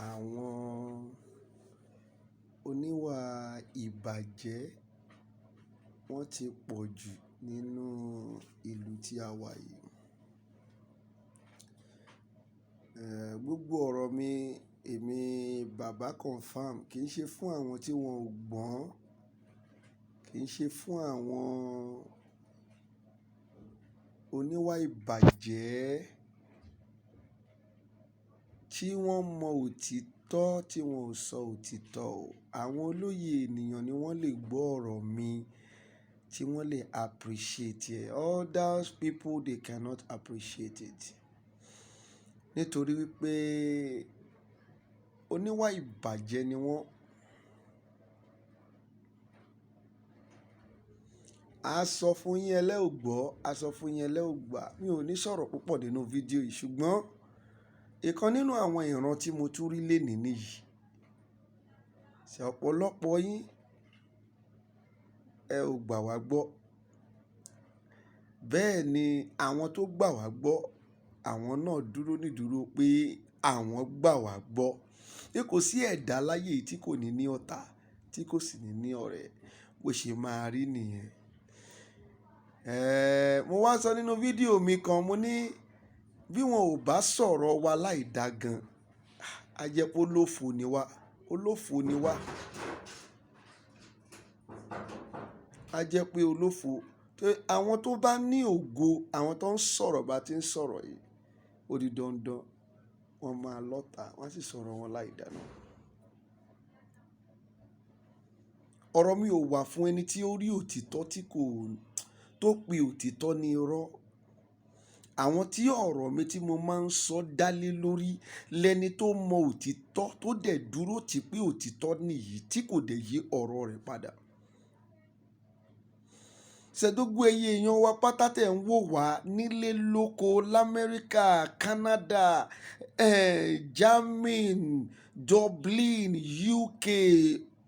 Àwọn oníwà ìbàjẹ́ wọ́n ti pọ̀ jù nínú ìlú tí a wà yìí. Gbogbo ọ̀rọ̀ mi, èmi Baba Confirm, kì í ṣe fún àwọn tí wọ́n ò gbọ́n, kì í ṣe fún àwọn oníwà ìbàjẹ́ tí wọ́n mọ òtítọ́ tí wọ́n ò sọ òtítọ́ o. Àwọn olóye ènìyàn ni wọ́n lè gbọ́ ọ̀rọ̀ mi tí wọ́n lè appreciate it. Others people, they cannot appreciate it. Nítorí wípé oníwà ìbàjẹ́ ni wọ́n. A sọ fún yín ẹlẹ́ ò gbọ́, a sọ fún yín ẹlẹ́ ò gbà. Mi ò ní sọ̀rọ̀ púpọ̀ nínú fídíò yìí, ṣùgbọ́n ìkan nínú àwọn ìran tí mo tún rí lénìí nìyí. Ṣé ọ̀pọ̀lọpọ̀ yín ẹ ò gbà wá gbọ́? Bẹ́ẹ̀ ni àwọn tó gbà wá gbọ́, àwọn náà dúró nídúró pé àwọn gbà wá gbọ́. Pé kò sí ẹ̀dá láyé yìí tí kò ní ní ọ̀tá, tí kò sì ní ní ọ̀rẹ́. Bó ṣe máa rí nìyẹn. Mo wá sọ nínú fídíò mi kan, mo ní bí wọn ò bá sọ̀rọ̀ wa láì dá gan, a jẹ́ pé olófo ni wá, olófo ni wá. A jẹ́ pé olófo. Àwọn tó bá ní ògo, àwọn tó ń sọ̀rọ̀ bá ti ń sọ̀rọ̀ yìí, ó di dandan wọ́n máa lọ́ta, wọ́n sì sọ̀rọ̀ wọn láì dáná. Ọ̀rọ̀ mi ò wà fún ẹni tí ó rí òtítọ́ tí kò tó pe òtítọ́ ní irọ́. Àwọn tí ọ̀rọ̀ mi tí mo máa ń sọ dá lé lórí lẹni tó mọ òtítọ́ tó dẹ̀ dúró tì pé òtítọ́ nìyí tí kò dẹ̀ yí ọ̀rọ̀ rẹ̀ padà. Ṣé gbogbo ẹ̀yin èèyàn wa pátá tẹ̀ ń wò wá nílé lóko l'Amẹ́ríkà, Canada, Germany, Dublin, UK,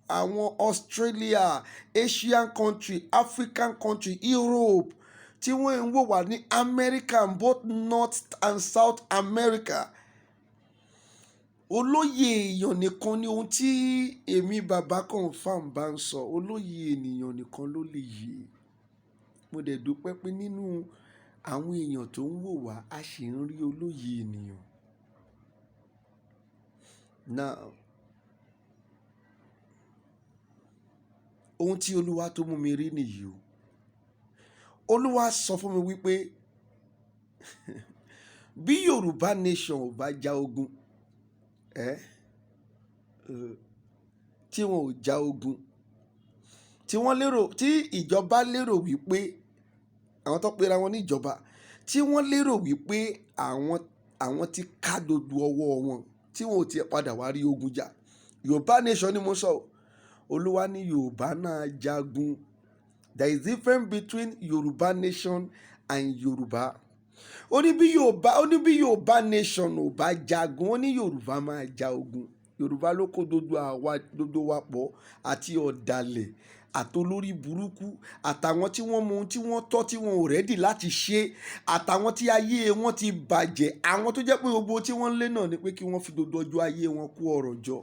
àwọn Australia, Asian country, African country, Europe, tí wọ́n ń wò wá ní America, both North and South America. Olóye èèyàn nìkan ni ohun tí èmi Baba Confirm bá ń sọ. Olóye ènìyàn nìkan ló lè yé. Mo dẹ̀ dúpẹ́ pé nínú àwọn èèyàn tó ń wò wá, a sì ń rí olóye ènìyàn. Now, ohun tí Olúwa tó mú mi rí nìyí o. Olúwa sọ fún mi wípé bí Yorùbá nation ò bá ja ogun, tí wọn ò ja ogun, tí wọ́n lérò, tí ìjọba lérò wípé àwọn tó pera wọn ní ìjọba, tí wọ́n lérò wípé àwọn ti ká gbogbo ọwọ́ wọn, tí wọn ò tiẹ̀ padà wá rí ogun jà. Yorùbá nation ni mo sọ o. Olúwa ní Yorùbá náà jagun. There is difference between Yorùbá nation and Yorùbá. Ó ní bí Yorùbá, ó ní bí Yorùbá nation ò bá jagun, ó ní Yorùbá máa ja ogun. Yorùbá ló kó gbogbo àwa, gbogbo wa pọ̀ àti ọ̀dàlẹ̀ àtolórí burúkú àtàwọn tí wọ́n mọ ohun tí wọ́n tọ́ tí wọn ò ready láti ṣe, àtàwọn tí ayé wọn ti bàjẹ́, àwọn tó jẹ́ pé gbogbo tí wọ́n ń lé náà ni pé kí wọ́n fi gbogbo ọjọ́ ayé wọn kó ọrọ̀ jọ.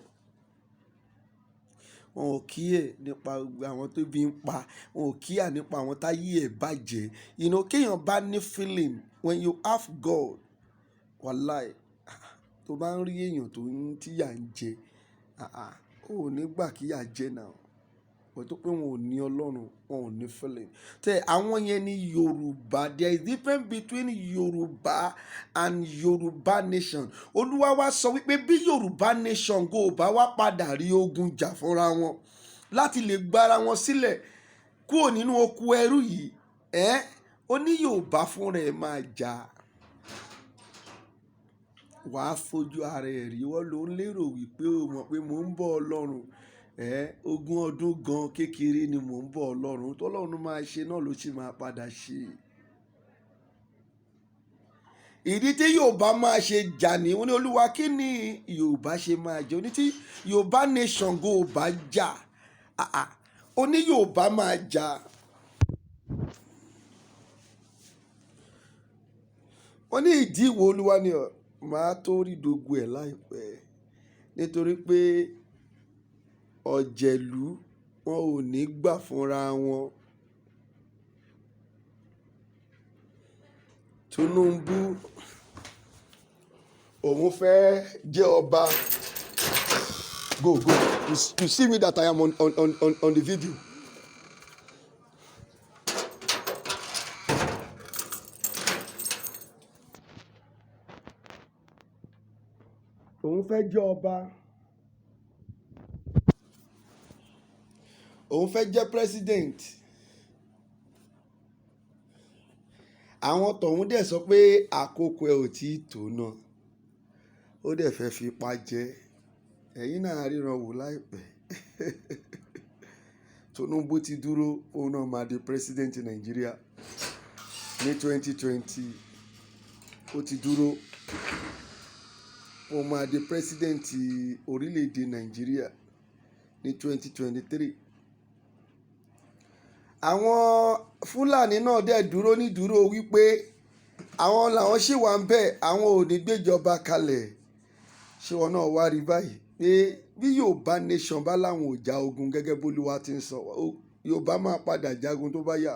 Wọn ò care nípa àwọn tó bí ń pa, wọn ò care nípa àwọn táyé ẹ̀ bàjẹ́. You know, kéèyàn bá ní feeling when you have God, wàláì, tó bá ń rí èèyàn tó ń tíyà ń jẹ, ó ò ní gbà kí ìyà jẹ náà. But tó pé wọn ò ní Ọlọ́run, wọn ò ní feeling. Tẹ àwọn yẹn ní Yorùbá. There is difference between Yorùbá and Yorùbá nation. Olúwa wá sọ wípé bí Yorùbá nation kò bá wá padà rí ogun jà fúnra wọn láti lè gbára wọn sílẹ̀ kúrò nínú oko ẹrú yìí, ó ní Yorùbá fúnra ẹ̀ máa jà. Wàá fojú ara ẹ̀ rí. Wọ́n ló ń lérò wípé ó mọ̀ pé mò ń bọ̀ Ọlọ́run. Ogún ọdún gan kékeré ni mò ń bọ̀ Ọlọ́run. Tó Ọlọ́run máa ṣe náà ló sì máa padà ṣe. Ìdí tí Yorùbá máa ṣe jà ní, ó ní Olúwa kí ni Yorùbá ṣe máa jẹ? Ó ní tí Yorùbá nation go bá jà, ó ní Yorùbá máa jà. Ó ní ìdí wo Olúwa ni ọ máa tó rí gbogbo ẹ̀ láìpẹ́. Nítorí pé ọ̀jẹ̀lú wọn ò ní gbà fúnra wọn. Tinubu òun fẹ́ jẹ́ ọba. Go, go. You see me that I am on the video. Òun fẹ́ jẹ́ ọba, òun fẹ́ jẹ́ president. Àwọn tọ̀hún dẹ̀ sọ pé àkókò ẹ̀ ò tí ì tó náà. Ó dẹ̀ fẹ́ fipá jẹ. Ẹ̀yin náà ríran wò láìpẹ́. Tinubu ti dúró, òun náà máa di president Nàìjíríà ní 2020. Ó ti dúró, ó máa di president orílẹ̀-èdè Nàìjíríà ní 2023. Àwọn Fúlàní náà dẹ̀ dúró ní dúró wípé àwọn làwọn ṣì wà ń bẹ̀, àwọn ò ní gbéjọba kalẹ̀. Ṣé wọn náà wá rí báyìí pé bí Yorùbá Nation bá láwọn ò já ogun, gẹ́gẹ́ bólúwa ti ń sọ, Yorùbá máa padà jagun tó bá yá.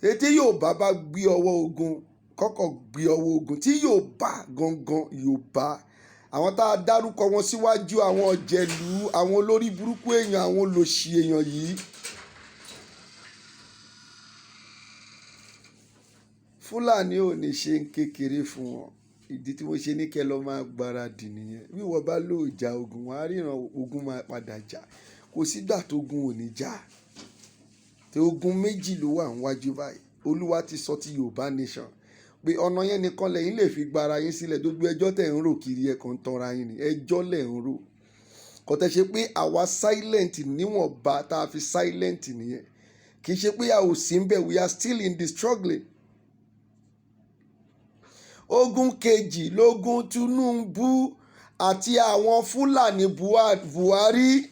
Tètè Yorùbá bá gbé ọwọ́ ogun, kọ́kọ́ gbé ọwọ́ ogun tí Yorùbá gangan, Yorùbá àwọn tá a dárúkọ wọn síwájú, àwọn ọ̀jẹ̀lú, àwọn olórí burúkú èèyàn, àwọn olòṣì èèyàn yìí. Fúlàní ò ní ṣe ń kékeré fún wọn. Ìdí tí mo ṣe ní kẹ́ lọ máa gbáradì nìyẹn. Bí wọ́n bá lóò ja ogun, wọ́n á ríran ogun máa padà jà. Kò sígbà tó ogun ò ní jà. Tí ogun méjì ló wà níwájú báyìí. Olúwa ti sọ ti Yorùbá Nation pé ọ̀nà yẹn nìkan lẹ́yìn lè fi gbára yín sílẹ̀. Gbogbo ẹjọ́ tẹ̀ ń rò kiri, ẹ̀ kàn ń tanra yín ni. Ẹjọ́ lẹ̀ ń rò. Kò tẹ́ ṣe pé àwa silent níwọ̀nba tá a fi silent nìyẹn. Kì í ṣe pé a ò sí ń bẹ̀. We are still in the struggling. Ogun kejì lógun Tinubu àti àwọn Fúlàní Buhari.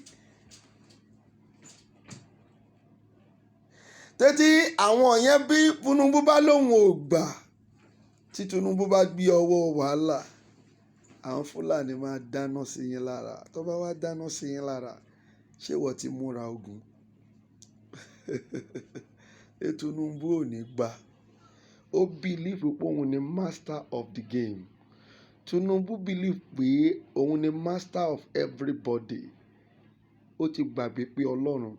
Tètè àwọn yẹn, bí Tinubu bá lóun ò gbà, tí Tinubu bá gbé ọwọ́ wàhálà, àwọn Fúlàní máa dáná sí yín lára. Tó bá wá dáná sí yín lára, ṣé ìwọ ti múra ogun? Ṣé Tinubu ò ní gbà? Ó believe pé òun ni master of the game. Tinubu believe pé òun ni master of everybody. Ó ti gbàgbé pé Ọlọ́run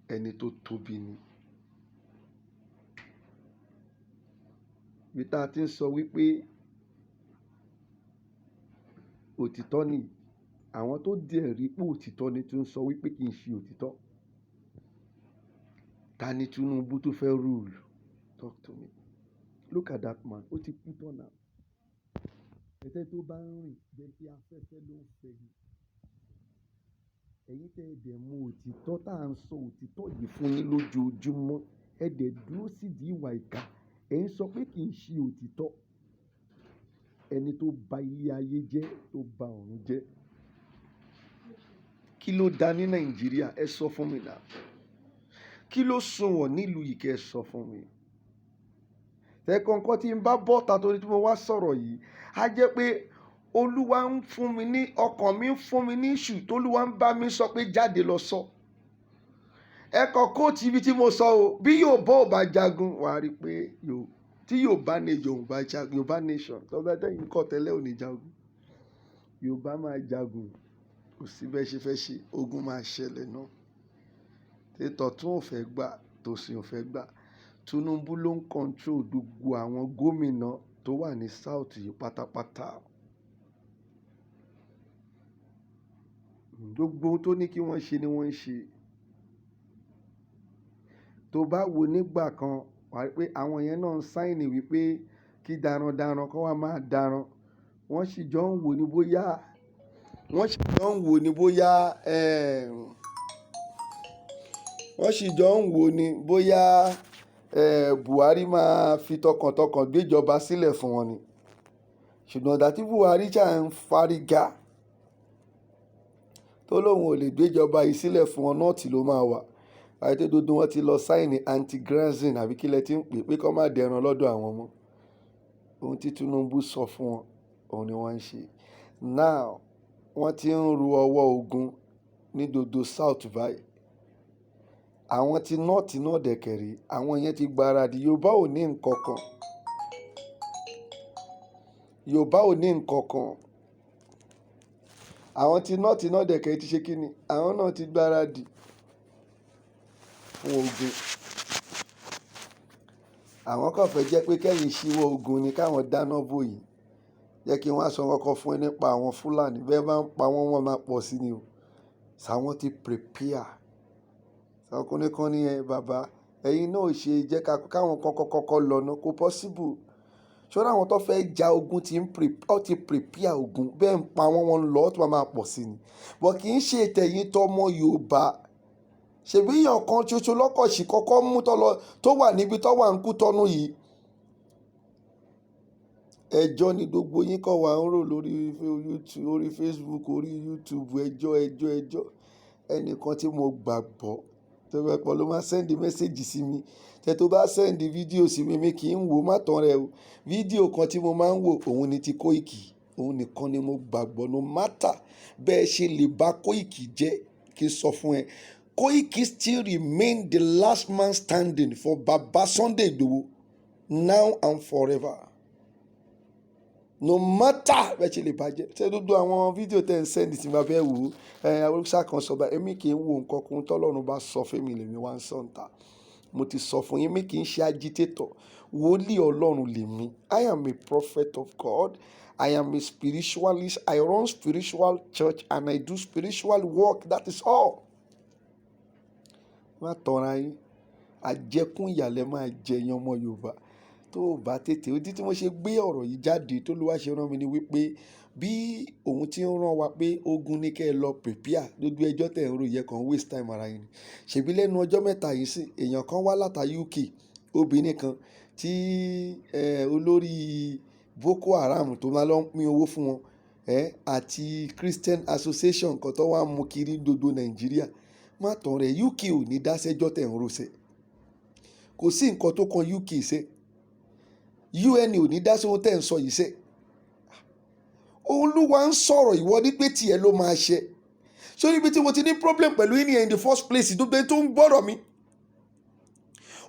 ẹni tó tóbi ni. Ibi tá a ti ń sọ wípé òtítọ́ ni, àwọn tó dẹ̀ rí pé òtítọ́ ni tún ń sọ wípé kì í ṣe òtítọ́. Ta ni Tinubu tó fẹ́ rule? Talk to me. Look at that man. Ó ti kú tán now. Ẹ̀tẹ́ tó bá ń rìn bẹ́ẹ̀ pé afẹ́fẹ́ ló ń fẹ́ ni. Ẹ̀yin tẹ́ ẹ dẹ̀ mọ òtítọ́ tá à ń sọ òtítọ́ yìí fún yín lójoojúmọ́, ẹ dẹ̀ dúró sídìí ìwà ìkà. Ẹ ń sọ pé kì í ṣe òtítọ́. Ẹni tó ba ilé ayé jẹ́, tó ba ọ̀run jẹ́. Kí ló dá ní Nàìjíríà? Ẹ sọ fún mi náà. Kí ló sunwọ̀n nílùú yìí kẹ́ ẹ sọ fún mi? Tẹ́kọ̀ọ́kọ́ tí ń bá bọ́ta torí tí mo wá sọ̀rọ̀ yìí, á jẹ́ pé Olúwa ń fún mi ní ọkàn mi, ń fún mi ní ìṣù tólúwa ń bá mi sọ pé jáde lọ sọ. Ẹ kọ kóòtù ibi tí mo sọ o. Bí Yorùbá ò bá jagun, wà á rí i pé tí Yorùbá nation ò bá jagun, Yorùbá Nation tó bá tẹ̀yìn kọ́ tẹ́lẹ̀ ò ní jagun. Yorùbá máa jagun. Kò sí bẹ́ẹ̀ ṣe fẹ́ ṣe, ogun máa ṣẹlẹ̀ náà. Tètò ò fẹ́ gbà, tòsì ò fẹ́ gbà. Tinubu ló ń control gbogbo àwọn gómìnà tó wà ní South yìí pátápátá. Gbogbo ohun tó ní kí wọ́n ṣe ni wọ́n ń ṣe. Tó bá wo nígbà kan, wà á rí pé àwọn yẹn náà ń sign wípé kí darandaran kó wá máa daran. Wọ́n sì jọ ń wò ní bóyá, wọ́n sì jọ ń wò ní bóyá, wọ́n sì jọ ń wò ní bóyá Buhari máa fi tọkàntọkàn gbéjọba sílẹ̀ fún wọn ni. Ṣùgbọ́n ìgbà tí Buhari ṣà ń fárígá tó lóun ò lè gbéjọba yìí sílẹ̀ fún wọn, North ló máa wà. Àti pé gbogbo wọn ti lọ sign anti-grazing àbí kí lẹ tí ń pè pé kó má dẹran lọ́dọ̀ àwọn mọ́. Ohun tí Tinubu sọ fún wọn, òun ni wọ́n ń ṣe. Now, wọ́n ti ń ru ọwọ́ ogun ní gbogbo South báyìí. Àwọn tí North náà dẹ̀kẹ̀rẹ̀, àwọn yẹn ti gbáradì. Yorùbá ò ní nǹkan kan, Yorùbá ò ní nǹkan kan. Àwọn tí North náà dẹ̀kẹ̀rẹ̀ ti ṣe kí ni, àwọn náà ti gbáradì fún ogun. Àwọn kan fẹ́ jẹ́ pé kẹ́yìn ṣíwọ́ ogun ni káwọn dáná bò yín. Jẹ́ kí wọ́n á sọ kọ́kọ́ fún ẹ nípa àwọn Fúlàní. Bẹ́ẹ̀ bá ń pa wọ́n, wọ́n máa pọ̀ sí ni o. Sàwọn ti prepare. Ọkùnrin kan ní, "Ẹ bàbá, ẹ̀yin náà ò ṣe jẹ́ káwọn kọ́kọ́ kọ́kọ́ lọ ná." Kò possible. Ṣọ́ra, àwọn tó fẹ́ ja ogun ti ń ọ ti prepare ogun. Bẹ́ẹ̀ ń pa wọ́n, wọ́n ń lọ, ó tún máa pọ̀ sí ni. But kì í ṣe tẹ̀yìn tọmọ Yorùbá. Ṣèbí èèyàn kan ṣoṣo lọ́kọ̀ọ́sì kọ́kọ́ mú tó lọ, tó wà níbi tó wà ń kú tọ́nu yìí. Ẹjọ́ ni gbogbo yín kọ́ wa ń rò lórí YouTube, orí Facebook, orí YouTube. Ẹjọ́, ẹjọ́, ẹjọ́. Ẹnìkan tí mo gbàgbọ́ tó fẹ́ pọ̀ ló máa send message sí mi. Tẹ tó bá send fídíò sí mi, mi kì í wò, má tán rẹ o. Fídíò kan tí mo máa ń wò, òun ni ti Koiki. Òun nìkan ni mo gbàgbọ́. No matter bẹ́ẹ̀ ṣe lè bá Koiki jẹ́, kí n sọ fún ẹ, Koiki still remain the last man standing for Baba Sunday Igboho, now and forever. No matter bẹ́ẹ̀ ṣe lè bàjẹ́. Ṣé gbogbo àwọn fídíò tẹ́ ń send tí mo bá fẹ́ wò ó, ẹ Haúsá kan sọ báyìí, èmi kì í wo nǹkan kan. Tọ́lọ́run bá sọ fún mi lèmi wá ń sọ ń ta. Mo ti sọ fún yín, mi kì í ṣe agitator. Wòlíì Ọlọ́run lèmi. I am a prophet of God. I am a spiritualist. I run spiritual church and I do spiritual work. That is all. Má tọ́ra yín. Àjẹkún ìyàlẹ́ máa jẹ yan ọmọ Yorùbá tó o bá tètè. Ojú tí mo ṣe gbé ọ̀rọ̀ yìí jáde tó ló wá ṣe rán mi ni wípé bí òun ti ń rán wa pé ogun ní kẹ́ ẹ lọ prepare, gbogbo ẹjọ́ tẹ̀ ń rò yẹ kàn waste time ara yín ni. Ṣèbí lẹ́nu ọjọ́ 3 yìí sí, èèyàn kan wá láta UK, obìnrin kan tí olórí Boko Haram tó máa lọ ń pín owó fún wọn àti Christian Association kan tó wá ń mú kiri gbogbo Nàìjíríà. Má tàn rẹ̀, UK ò ní dá sẹ́jọ́ tẹ̀ ń rò sẹ́. Kò sí nǹkan tó kan UK sẹ́. UN ò ní dá sí ohun tẹ̀ ń sọ yìí sẹ́. Olúwa ń sọ̀rọ̀, ìwọ ní pé tiẹ̀ ló máa ṣe. Sórí ibi tí mo ti ní problem pẹ̀lú yín in the first place, gbogbo tó ń gbọ́rọ̀ mi,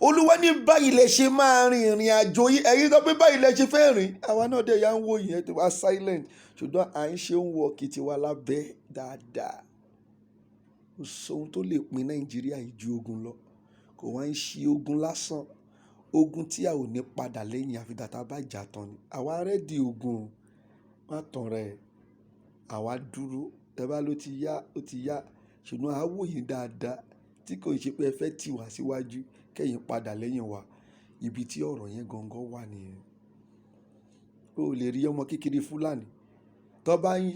Olúwa ní báyìí lẹ ṣe máa rin ìrìn àjò yìí. Ẹ̀yin tó pé báyìí lẹ ṣe fẹ́ rìn, àwa náà dẹ̀ ya ń wò yẹn tó wá silent, ṣùgbọ́n à ń ṣe ń wọ kìtì wa lábẹ́ dáadáa. Kò sóhun tó lè pín Nàìjíríà yìí ju ogun lọ. Kò wá ń ṣe ogun lásán, ogun tí a ò ní padà lẹ́yìn àfi tá a bá jà tán ni. Àwa ready ogun o. Má tàn rẹ̀. Àwa dúró. Ẹ bá ló ti yá, ó ti yá. Ṣùgbọ́n a wò yín dáadáa tí kò ṣe pé ẹ fẹ́ tì wá síwájú kẹ́yìn padà lẹ́yìn wa. Ibi tí ọ̀rọ̀ yẹn gangan wà nìyẹn. O lè rí ọmọ kékeré Fúlàní tó bá ní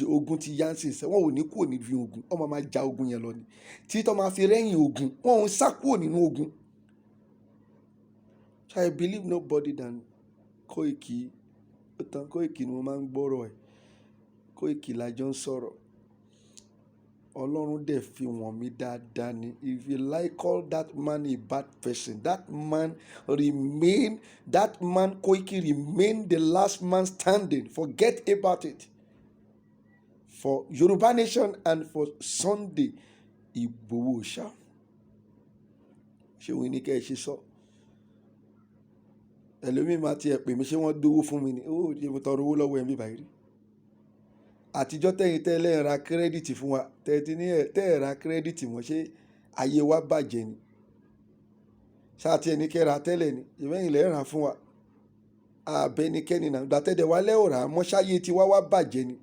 ogun ti yá ń sìn sẹ́, wọ́n ò ní kúrò níbi ogun, wọ́n máa máa ja ogun yẹn lọ ni tí tó máa fi rẹ́yìn ogun. Wọ́n ò ń sá kúrò nínú ogun. So I believe nobody than Koiki. Ó tán, Koiki ni mo máa ń gbọ́rọ̀ ẹ̀. Koiki la jọ ń sọ̀rọ̀. Ọlọ́run dẹ̀ fi wọ̀n mí dáadáa ni. If you like, call that man a bad person, that man remain, that man Koiki remain the last man standing. Forget about it, for Yoruba nation and for Sunday Igboho ṣá. Ṣé òun ní kẹ́ ẹ ṣe sọ? Ẹlòmíì máa tiẹ̀ pè mí, ṣé wọ́n gbowó fún mi ni? Owó òde mo tọrọ owó lọ́wọ́ ẹ̀ ń bí báyìí rí. Àtijọ́ tẹ̀yìn tẹ́lẹ̀ ra credit fún wa, tẹ́tí ní ẹ̀ tẹ́ ẹ̀ ra credit mọ́, ṣé ayé wa bàjẹ́ ni? Ṣáà tí ẹni kẹ́ ra tẹ́lẹ̀ ni, ìbẹ́yìn lẹ́ rà fún wa. Àbẹ́nikẹ́ni náà gbà tẹ́lẹ̀ wá lẹ́ ò rà mọ́, ṣáyé tiwa wá bàjẹ́ ni,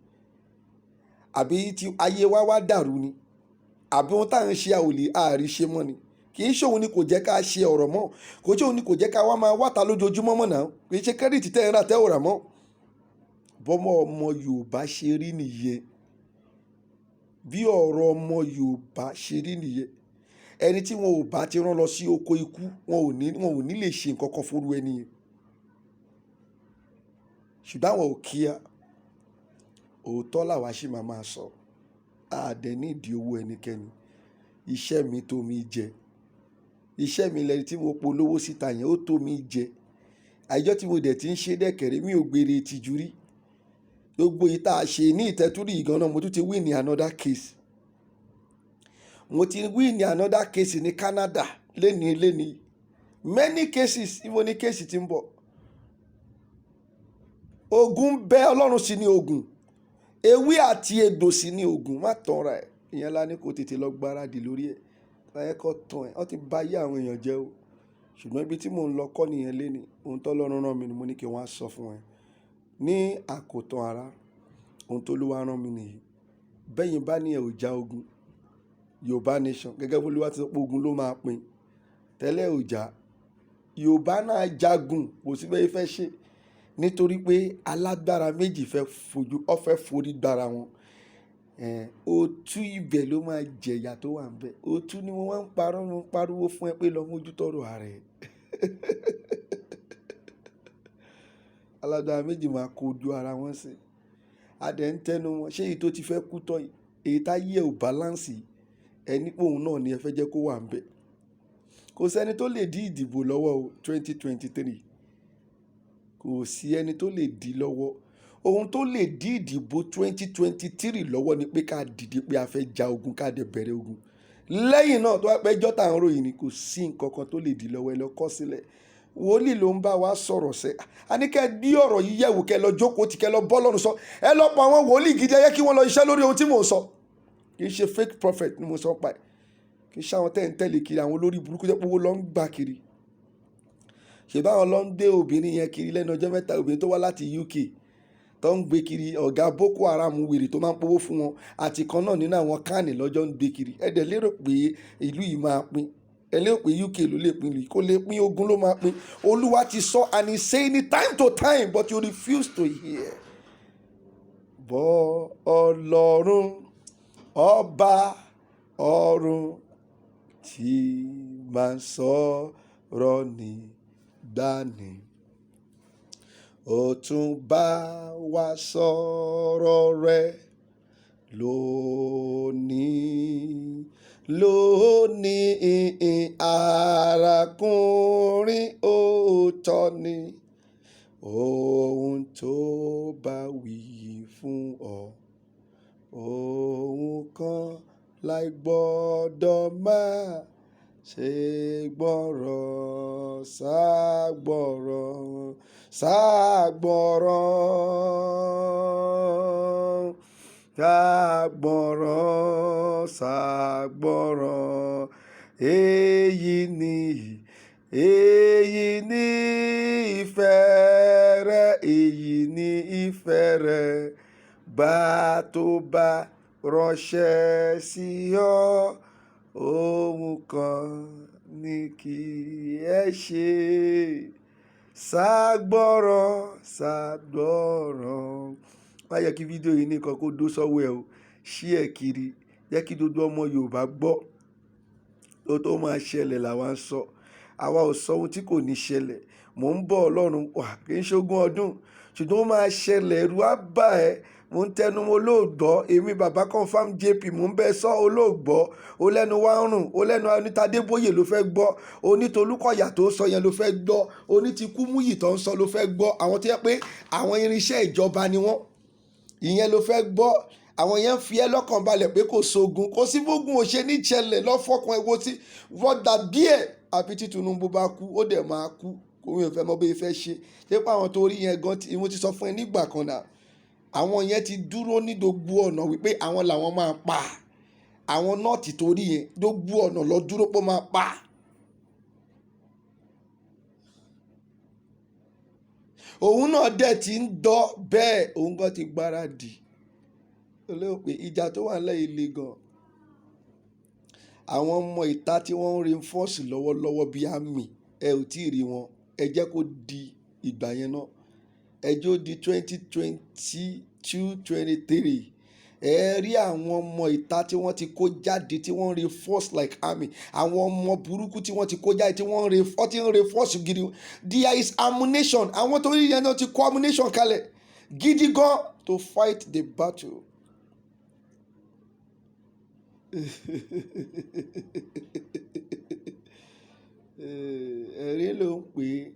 àbí tí ayé wa wá dàrú ni, àbí ohun tá à ń ṣe a ò lè àárí ṣe mọ́ ni? Kì í ṣòun ni kò jẹ́ ká ṣe ọ̀rọ̀ mọ́, kò ṣe òun ni kò jẹ́ ká wá máa wáta lójoojúmọ́ mọ́ náà. Kì í ṣe credit tẹ́ ẹ̀ ń rà tẹ́ ò rà mọ́. Bọ́mọ ọmọ Yorùbá ṣe rí nìyẹn. Bí ọ̀rọ̀ ọmọ Yorùbá ṣe rí nìyẹn. Ẹni tí wọn ò bá ti rán lọ sí oko ikú, wọn ò ní lè ṣe nǹkan kan fúnru ẹni yẹn. Ṣùgbọ́n àwọn ò kíá. Òótọ́ làwa sì máa máa sọ. A dẹ̀ nídìí owó ẹnikẹ́ni. Iṣẹ́ mi tó mi jẹ. Iṣẹ́ mi lẹni tí mo polówó síta yẹn, ó tó mi jẹ. Àìjọ́ tí mo dẹ̀ ti ń ṣe dẹ̀kẹ̀rẹ̀, mi ò gbèrè ìtìjú rí. Gbogbo yìí tá a ṣe ní ìtẹ́túrí yìí gan-an, mo tún ti win ní another case. Mo ti win ní another case ní Canada lénìí lénìí. Many cases. Ibo ni case ti ń bọ̀? Ogun ń bẹ, Ọlọ́run sì ní ogun, ewé àti egbò sì ní ogun. Má tanra ẹ̀. Ìyẹn la ní kó tètè lọ gbáradì lórí ẹ̀. Láyé kọ́ tán ẹ̀, wọ́n ti bà ayé àwọn èèyàn jẹ́ o. Ṣùgbọ́n ibi tí mò ń lọ kọ́ nìyẹn lénìí. Ohun tọ́lọ́run rán mi ni mo ní kí wọ́n á sọ fún ẹ. Ní àkótán ara, ohun tó Olúwa rán mi nìyí. Bẹ́yìn bá ní ẹ ò já ogun Yorùbá Nation, gẹ́gẹ́ bí Olúwa ti sọ pé ogun ló máa pín tẹ́lẹ̀, ò já Yorùbá náà jagun, kò sí bẹ́ẹ̀ fẹ́ ṣe, nítorí pé alágbára méjì fẹ́ fojú ọ fẹ́ forí gbára wọn. Òtú ibẹ̀ ló máa jẹ̀yà tó wà níbẹ̀. Òtú ni mo máa ń parọ́, mo ń pariwo fún ẹ pé lọ mójútó ọ̀rọ̀ ara ẹ. Alágbára méjì máa kojú ara wọn sí. A dẹ̀ ń tẹnu wọn. Ṣé èyí tó ti fẹ́ kú tán yìí, èyí táyé ẹ ò balance, ẹ ní pé òun náà ni ẹ fẹ́ jẹ́ kó wà níbẹ̀? Kò sí ẹni tó lè dí ìdìbò lọ́wọ́ o, 2023. Kò sí ẹni tó lè dí lọ́wọ́. Ohun tó lè dí ìdìbò 2023 lọ́wọ́ ni pé ká dìde pé a fẹ́ ja ogun, ká dẹ̀ bẹ̀rẹ̀ ogun. Lẹ́yìn náà, tó bá pẹ́ jọ́ tá à ń ròyìn ni, kò sí nǹkan kan tó lè dí lọ́wọ́. Ẹ lọ kọ́ sílẹ̀. Wòlíì ló ń bá wa sọ̀rọ̀ sẹ́. A ní kẹ́ bí ọ̀rọ̀ yìí yẹ̀wò, kẹ́ lọ jókòó tí kẹ́ lọ bọ́ lọ́run sọ. Ẹ lọ pa àwọn wòlíì gidi, ẹ yẹ kí wọ́n lọ iṣẹ́ lórí ohun tí mò ń sọ. Kì í ṣe fake prophet ni mo sọ pa ẹ̀. Kì í ṣe àwọn tẹ́ ń tẹ̀lé kiri, àwọn olórí burúkú jẹ́ pé owó ló ń gbà kiri. Ṣé báwọn ló ń gbé obìnrin yẹn kiri lẹ́nu ọjọ́ mẹ́ta, obìnrin tó wá láti UK tó ń gbé kiri, ọ̀gá Boko Haram wèrè tó máa ń powó fún wọn, àti kan náà nínú àwọn kánì lọ́jọ́ ń gbé kiri. Ẹ dẹ̀ lérò pé ìlú yìí máa pín? Ẹ lérò pé UK ló lè pín ìlú yìí? Kó lè pín, ogun ló máa pín. Olúwa ti sọ and he saying it time to time, but you refuse to hear. Bọ́ Ọlọ́run ọba ọ̀run tí máa ń sọ̀rọ̀ nígbàanì, ó tún bá wa sọ̀rọ̀ rẹ̀ lónìí lónìí. Arákùnrin, òótọ́ ni ohun tó bá wí fún ọ, ohun kan láì gbọ́dọ̀ máa ṣe gbọ́rọ̀, ṣàgbọ́rọ̀, ṣàgbọ́rọ̀, ṣàgbọ́rọ̀, ṣàgbọ́rọ̀. Èyí ni, èyí ni ìfẹ́ rẹ̀, èyí ni ìfẹ́ rẹ̀. Bá tó bá ránṣẹ́ sí ọ, ohun kan ní kí ẹ ṣe: ṣàgbọ́rọ̀, ṣàgbọ́rọ̀. Má yẹ kí fídíò yìí nìkan kó dó sọ́wọ́ ẹ o. Ṣí ẹ̀ kiri, jẹ́ kí gbogbo ọmọ Yorùbá gbọ́. Ó tó máa ṣẹlẹ̀ làwa ń sọ. Àwa ò sọ ohun tí kò ní ṣẹlẹ̀. Mò ń bọ̀, Ọlọ́run wà, kì í ṣe ogún ọdún, ṣùgbọ́n ó máa ṣẹlẹ̀, ẹ̀rù á bà ẹ́. Mò ń tẹnu mọ́ olóògbọ́. Èmi bàbá Confirm JP, mò ń bẹ sọ olóògbọ́. Ó lẹ́nu wá ń rùn, ó lẹ́nu onítàdébóyè ló fẹ́ gbọ́, onítolúkọ̀yà tó sọ yẹn ló fẹ́ gbọ́, onítìkúmúyì tó ń sọ ló fẹ́ gbọ́. Àwọn tó yẹ pé àwọn irinṣẹ́ ìjọba ni wọ́n, ìyẹn ló fẹ́ gbọ́. Àwọn yẹn ń fi ẹ́ lọ́kàn balẹ̀ pé kò sógun, kò sí bógun ò ṣe ní ṣẹlẹ̀. Lọ́fọ̀kan ẹ̀wọ̀ tí wọ́n dàbí ẹ̀. Àbí tí Tinubu bá kú, ó dẹ̀ máa kú, kò ń fẹ́ mọ bí fẹ́ ṣe. Ṣé pé àwọn tó rí yẹn gan tí mo ti sọ fún ẹ nígbà kan náà, àwọn yẹn ti dúró ní gbogbo ọ̀nà wípé àwọn làwọn máa pa àwọn North tó rí yẹn. Gbogbo ọ̀nà lọ dúró pé ó máa pa. Òun náà dẹ̀ ti ń dọ́ bẹ́ẹ̀, òun gan ti gbáradì. Ó lérò pé ìjà tó wà nílẹ̀ yìí le gan. Àwọn ọmọ ìta tí wọ́n ń reinforce lọ́wọ́lọ́wọ́ bí army, ẹ ò tí ì rí wọn. Ẹ jẹ́ kó di ìgbà yẹn náà. Ẹ jẹ́ ó di 2022, 23. Ẹ rí àwọn ọmọ ìta tí wọ́n ti kó jáde, tí wọ́n ń reinforce like army. Àwọn ọmọ burúkú tí wọ́n ti kó jáde, tí wọ́n ń ti ń reinforce gidi. There is ammunition. Àwọn tó rí yẹn náà ti kó ammunition kalẹ̀ gidi gan to fight the battle. Ẹ̀rín ló ń pè é.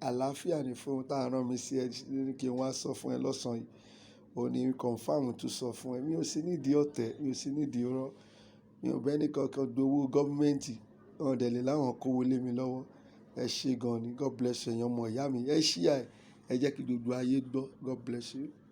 Àlàáfíà ni fún ohun tá a rán mi sí ẹ ní kí n wá sọ fún ẹ lọ́sàn-án yìí. Ó ní confirm tún sọ fún ẹ. Mi ò sí nídìí ọ̀tẹ̀, mi ò sí nídìí irọ́. Mi ò bá ẹni kankan gbowó government. Wọn ò dẹ̀ lè láwọn kówó lé mi lọ́wọ́. Ẹ ṣé gan ni. God bless you, ẹ̀yin ọmọ ìyá mi. Ẹ share ẹ. Ẹ jẹ́ kí gbogbo ayé gbọ́. God bless you.